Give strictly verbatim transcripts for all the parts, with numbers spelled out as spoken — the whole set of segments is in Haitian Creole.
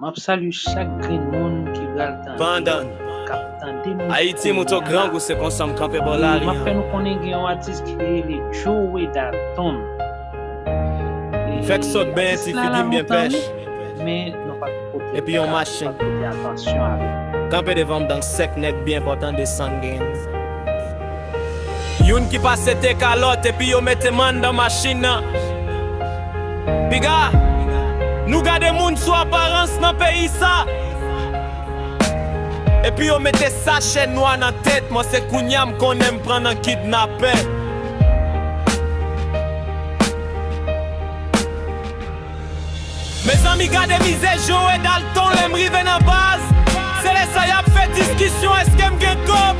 M ap salye chak grenn moun ki pral tande, k ap tande m. Pandan Ayiti, mouton grangou, se konsa m kanpe bò lari an. M ap fè nou konnen gen yon atis ki rele Joe Dalton. M fèk sot benyen ti figi m byen pèch. Men nou pa t pote, epi yon machin kanpe devan m, dan sèk nèg byen pòtan desann gen. Youn ki pase te kalòt epi yo mete m anndan machin nan. Piga, nou gade moun sou aparans nan peyi sa. Epi yo mete sachè nwa nan tèt mwen, se kounye a m konnen m pran nan kidnapè. Mezanmi, gade mizè Joe Dalton lè m rive nan baz. Se lè sa y ap fè diskisyon, èske m gen kòb?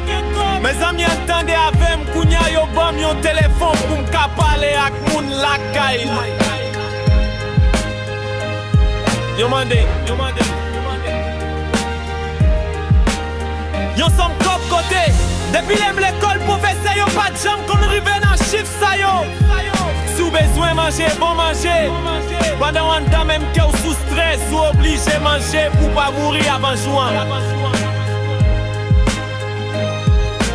Mezanmi, ann tande avè m, kounye a yo ban m yon telefòn pou m ka pale ak moun lakay mwen. Yo mande, yo mande, yo mande. Yon sòm kòb kote, depi lè m lekòl, pwofesè yo pa t janm konn rive nan chif sa yo. Si w bezwen manje, bon manje. Pandan w anndan, menm ke w sou strès, ou oblije manje pou w pa mouri avan jou an.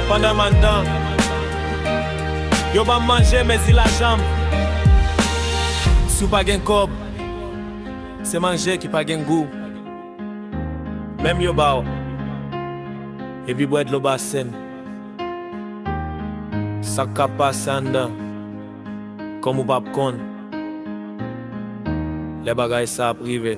Pandan m anndan, yo ban m manje, mezi lajan m. Si w pa gen kòb, se manje ki pa gen gou. Menm yo ba w, epi bwè dlo basen. Sa k ap pase anndan, kòm ou p ap konn lè bagay sa ap rive.